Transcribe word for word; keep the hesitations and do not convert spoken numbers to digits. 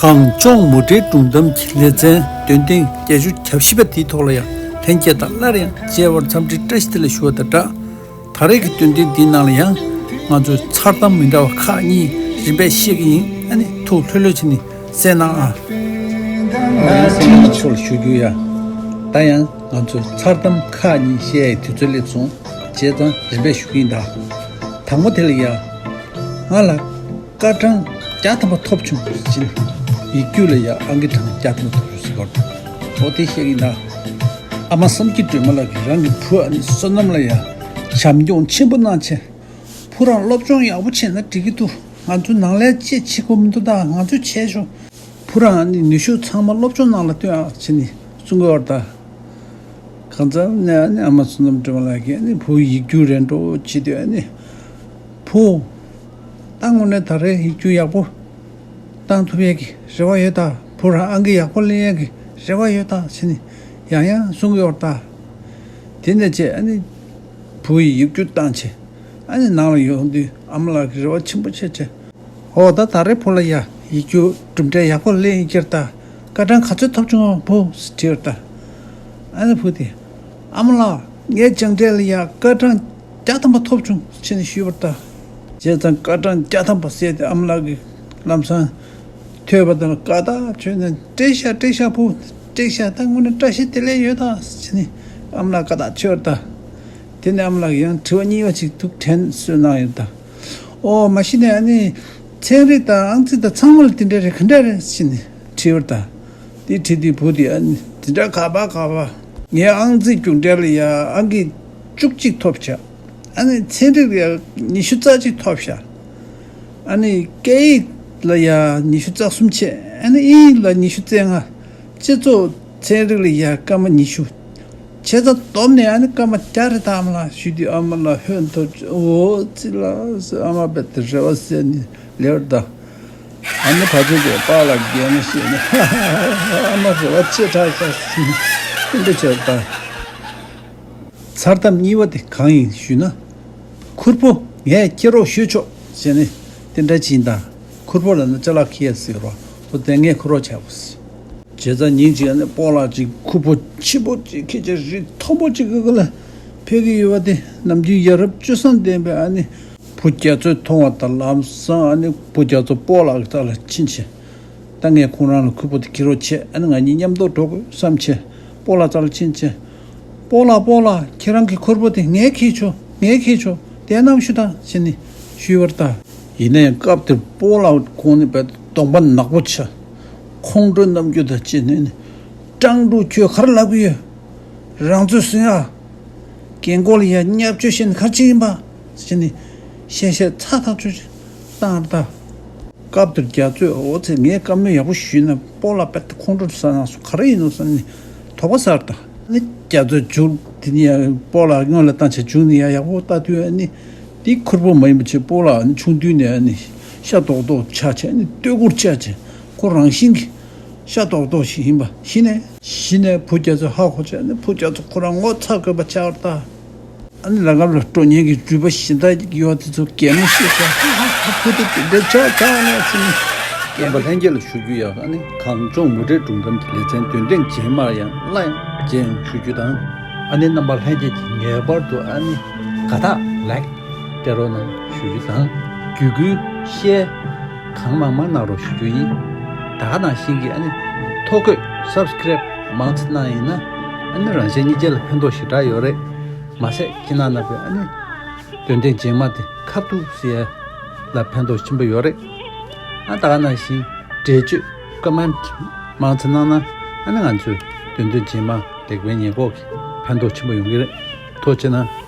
གངས་ལྗོངས་མུ་འབྲེལ་སྒྲུང་གཏམ་གྱི་ལེ་ཚན་འདོན་ཐེངས་བརྒྱད་ཅུ་གྱ་བཞི་པ་དེའི་ཐོག་ལ་ཡང་ལྷན་རྒྱས་དང་སླར་ཡང་མཇལ་བར་འཚམས་འདྲི་བཀྲ་ཤིས་བདེ་ལེགས་ཞུ་བ་དང་སྦྲགས། ད་རེས་ཀྱི་འདོན་ཐེངས་འདིའི་ནང་ལ་ཡང་ང་ཚོའི་མཚར་གཏམ་མི་འདྲ་བ་ཁག་གཉིས་རིམ་པས་བཤད་ཀྱི་ཡིན། ཨ་ནི་ཐུགས་ལྷོད་ལྷོད་བྱས་ནས་གསན་གནང་ཨ། ང་ཡང་སེམས་ཀྱི་ཕྱོགས་ལ་ཞུ་རྒྱུ་ཡ། ད་ཡང་ང་ཚོའི་མཚར་གཏམ་ཁག་གཉིས་བཤད་ཡའི་དུས་ཚོད་སླེབས་སོང་། བྱས་ཙང་རིམ་པས་ཞུ་གི་ཡིན་ད། དང་པོ་དེ་ལ་ཡ། ང་ལ་སྐར་གྲངས་བརྒྱ་ཐམ་པ་ཐོབ་བྱུང་ཟེར་ནས། ཡིག་རྒྱུགས་ལ་ཡ་ཨང་ཀི་གྲངས་བརྒྱ་ཐམ་པ་ཐོབ་བྱུང་ཟེར་བར། འོ་དེ་བཤད་ཀྱི་ཡིན་ད། ཨ་མ་བསམ་སྐྱིད་སྒྲོལ་མ་ལགས་ཀྱིས་རང་གི་བུ་ཨ་ནི་བསོད་ནམས་ལ་ཡ་བྱམས་སྐྱོང་ཆེན་པོ་གནང་བྱས། བུ་རང་སློབ་སྦྱོང་ཡག་པོ་བྱས་ན་འགྲིག་གི་འདུག་ང་ཚོ་ནང་ལས་ཅི་བྱེད་དགོས་མི་འདུག་ད་ང་ཚོས་བྱས་ཆོག་བུ་རང་ཨ་ནི་ནུས་ཤུགས་ཚང་མ་སློབ་སྦྱོང་ནང་ལ་བཏོན་ཨ་བྱས་ནས་གསུང་གི་ཡོད་རེད་ད། གང་ཙམ་ནས་ཨ་ནི་ཨ་མ་བསོད་ནམས་སྒྲོལ་མ་ལགས་ཀྱིས་ཨ་ནི་བུ་ཡིག་རྒྱུགས་རན་འགྲོ་བྱེད་དུས་ཨ་ནི། བུ། ད་དངོས་གནས་ད་རེས་ཡིག་རྒྱུགས་ཡག་པོ་བཏང་ཐུབ་ཡས་ཀྱི་རེ་བ་ཡོད་ད། བུ་རང་ཨང་ཀི་ཡག་པོ་ལེན་ཡས་ཀྱི་རེ་བ་ཡོད་ད་ཟེར་ནས་ཡང་ཡང་གསུང་གི་ཡོད་ད། དེ་ནས་བྱས་ཨ་ནི་བུ་ཡིས་ཡིག་རྒྱུགས་བཏང་བྱས་ཨ་ནི་ནང་ལ་ཡོང་དུས་ཨ་མ་ལགས་ཀྱིས་རེ་བ་ཆེན་པོ་བྱས་བྱས། ཨོ་ད་ད་རེས་བུ་ལ་ཡ་ཡིག་རྒྱུགས་གྲུབ་འབྲས་ཡག་པོ་ལེན་ཡིན་ཀྱིར་ད། སྐར་གྲངས་ག་ཚོད་ཐོབ་བྱུང་བུ་ཟེར་དྲིས་པར་ད། ཨ་ནི་བུ་དེ། ཨ་མ་ལགས་ངའི་སྦྱངས་འབྲས་ལ་ཡ་སྐར་གྲངས་བརྒྱ་ཐམ་པ་ཐོབ་བྱུང་ཟེར་ནས་ཞུས་པར་ད། བྱས་ཙང་སྐར་གྲངས་བརྒྱ་ཐམ་པ་ཟེར་ཏེ་ཨ་མ་ལགས་ཀྱིས་ལམ་སང་ཐོས་པ་དང་དགའ་ཐག་ཆོད་ནས་བཀྲ་ཤིས་བཀྲ་ཤིས་བུ་བཀྲ་ཤིས་ད་དངོས་གནས་བཀྲ་ཤིས་བདེ་ལེགས་ཡོད་ད་ཟེར་ནས་ཨ་མ་ལགས་དགའ་ཐག་ཆོད་པར་ད། དེ་ནས་ཨ་མ་ལགས་ཀྱིས་ཡང་དྲི་བ་གཉིས་པ་ཅིག་ཐུགས་དྲན་གསོས་གནང་ཡོད་ད། ཨོ་མ་གཞི་ནས་ཨ་ནི་ཚན་རིག་དང་ཨང་རྩིས་དང་ཚང་མ་ལ་དེ་འདྲ་རེད་ག་འདྲ་རེད་ཟེར་ནས་དྲིས་པར་ད། དེ་དྲིས་དུས་བུ་དེ་ཨ་ནི་དེ་འདྲ་ག་པ་ག་པ། ངའི་ཨང་རྩིས་རྒྱུགས་འབྲས་ལ་ཡ་ཨང་ཀི་བཅུ་གཅིག་ཐོབ་བྱ། ཨ་ནི་ཚན་རིག་ལ་ཡ་ཉི་ཤུ་རྩ་གཅིག་ཐོབ་བྱ། ཨ་ནི་སྐད་ཡིག་ལ་ཡ་ཉི་ཤུ་རྩ་གསུམ་བྱས། ཨ་ནི་དབྱིན་ཡིག་ལ་ཉི་ཤུ་རྩ་ལྔ། སྤྱི་ཚོགས་ཚན་རིག་ལ་ཡ་སྐར་མ་ཉི་ཤུ། བྱས་ཙང་བསྡོམས་ནས་ཨ་ནི་སྐར་མ་བརྒྱ་རེད་ད་ཨ་མ་ལགས་ཞུས་དུས་ཨ་མ་ལགས་ཧོན་ཐོར་ཨོ་ཙི་ལ་ཟེར་ཨ་མ་རྦད་དེ་རེ་བ་ཟེར་ནས་ལེར་ད། ཨ་ནི་ཕ་ཚོད་དེ་པཱ་ལགས་རྒན་ན་ཤེས་ནས་ཨ་མ་རེ་བ་ཆེ་དྲགས་ཤག་ཟེར་ནས་སྐུ་འདྲ་བྱས་ད། མཚར་གཏམ་གཉིས་པ་དེ་གང་ཡིན་ཞུས་ན། ཁུར་པོ་ངས་ཁྱེར་རོགས་ཞུས་ཆོག་ཟེར་ནས་དེ་འདྲ་ཅིག་ཡིན་ད། ཁུར་པོ་ལ་ནི་ཅ་ལག་ཁྱེར་ཟེར་རོགས་ཨོ་དེ་ངས་ཁུར་རོགས་བྱ་དགོས་ཟེར། བྱས་ཙང་ཉིན་གཅིག་ཨ་ནི་སྤོ་ལགས་ཅིག་ཁུར་པོ་ཆེན་པོ་ཅིག་ཁྱེར་བྱས་རི་མཐོན་པོ་ཅིག་གི་སྒང་ལ་ཕེབས་ཀྱི་ཡོད་པ་དེ་ནམ་རྒྱུན་ཡ་རབས་སྤྱོད་བཟང་ལྡན་པའི་ཨ་ནི་བུ་རྒྱ་མཚོས་མཐོང་བ་དང་ལམ་སང་ཨ་ནི་བུ་རྒྱ་མཚོ་སྤོ་ལགས་ཀྱི་རྩ་ལ་ཕྱིན་བྱས། ད་ངས་ཁོང་རང་ལ་ཁུར་པོ་དེ་ཁྱེར་རོགས་བྱས་ཨ་ནི་ང་གཉིས་མཉམ་དུ་འགྲོ་དགོས་བསམ་བྱས་སྤོ་ལགས་རྩ་ལ་ཕྱིན་བྱས། སྤོ་ལགས་སྤོ་ལགས་ཁྱེད་རང་གི་ཁུར་པོ་དེ་ངས་ཁྱེར་ཆོག་ངས་ཁྱེར་ཆོག་དེ་གནང་ཞུ་དང་ཟེར་ནས་ཞུས་པར་ད། ཡིན་ན་ཡང་སྐབས་དེར་སྤོ་ལགས་ཁོང་ནི་རྦད་དེ་གདོང་པ་ནག་པོ་ཆགས། ཁོང་ཁྲོ་རྣམ་འགྱུར་དང་བཅས་ནས་ནི། ཀྲང་ཀྲུའུ་ཁྱོད་ག་རེ་ལབ་ཀྱི་ཡོད། རང་ཚོད་ཟིན་ཨ། རྒན་གོག་ལ་ཡ་བརྙས་བཅོས་བྱས་ནས་ག་རེ་བྱེད་ཀྱི་ཡིན་པ། ཟེར་ནས་གཤེ་གཤེ་ཚ་ཐག་ཆོད་ཅིག་བཏང་རེད་ད། སྐབས་དེར་རྒྱ་མཚོས་འོ་ཙི་ངས་བཀའ་མོལ་ཡག་པོ་ཞུས་ན་སྤོ་ལགས་རྦད་དེ་ཁོང་ཁྲོ་ཟ་གནང་སོང་ག་རེ་ཡིན་ནོ་བསམ་ནས་དོགས་པ་ཟ་རེད་ད། ནི་རྒྱ་མཚོས་མཇུག་དེ་ནི་ཡ་སྤོ་ལགས་སྔོན་ལ་བཏང་བྱས་མཇུག་ནི་ཡ་ཡག་པོ་ལྟ་དུས་ཨ་ནི། དེ་ཁུར་པོ་མ་ཡིན་པ་བྱས་སྤོ་ལགས་ཨ་ནི་ཆུང་དུས་ནས་ཨ་ནི་ཤ་རྡོག་རྡོག་ཆགས་བྱས་ཨ་ནི་ལྟོས་སྐོར་བྱས་བྱས་ཁོ་རང་བཞིན་གྱིས་ཤ་རྡོག་རྡོག་ཞིག་ཡིན་པ་གཞི་ནས། གཞི་ནས་བུ་རྒྱ་མཚོས་ཧ་གོ་བྱས་ཨ་ནི་བུ་རྒྱ་མཚོ་ཁོ་རང་ངོ་ཚ་དགོས་པ་ཆགས་པ་རེད་ད། ཨ་ནི་ལ་ངབ་ལ་སྤྲོ་ཉན་གྱི་རུས་པ་གཞན་དག་ཡོད་དེ་ཚོ་གད་མོ་ཤོར་བྱས་ཧ་ཧ་ཧ་བུ་དེ་དེ་འདྲ་ཆགས་ཚར་ནས་ཟེར་ནས། རྣམ་པ་ལྷན་རྒྱས་ལ་ཞུ་རྒྱུ་ཡག་ཨ་ནི་གངས་ལྗོངས་མུ་འབྲེལ་སྒྲུང་གཏམ་གྱི་ལེ་ཚན་འདོན་ཐེངས་རྗེས་མར་ཡང་སླར་ཡང་མཇལ་ཡོང་ཞུ་རྒྱུ་དང་། ཨ་ནི་རྣམ་པ་ལྷན་རྒྱས་ཀྱིས་ངེས་པར་དུ་ཨ་ནི་དགའ་རྟགས་ལའིཀ་སྤྲད་རོགས་གནང་ཞུ་རྒྱུ་དང་། བརྒྱུད་སྐུལ་ཤེར་གང་མང་མང་གནང་རོགས་ཞུ་རྒྱུ་ཡིན། ད་ག་ནང་བཞིན་གྱི་ཨ་ནི་ཐོ་འགོད་སབ་སི་ཀ་རེབ་མང་ཙམ་གནང་ཡིན་ན་ཨ་ནི་རང་གཞན་གཉིས་ཆ་ལ་ཕན་ཐོགས་ཞེ་དྲག་ཡོད་རེད། མ་ཟད་ཁྱེད་རྣམ་པས་ཨ་ནི་འདོན་ཐེངས་རྗེས་མ་དེ་ཁ་ཐུག་ཟེར་ཡ་ལ་ཕན་ཐོགས་ཆེན་པོ་ཡོད་རེད། ཨ་ད་ག་ནང་བཞིན་འགྲེལ་བརྗོད་ཀོ་མེན་ཊི་མང་ཙམ་གནང་ན་ཨ་ནི་ང་ཚོས་འདོན་ཐེངས་རྗེས་མ་ལེགས་སྤེལ་ཉེས་འགོག་གི་ཕན་ཐོགས་ཆེན་པོ་ཡོང་གི་རེད། ཐུགས་རྗེ་གནང་།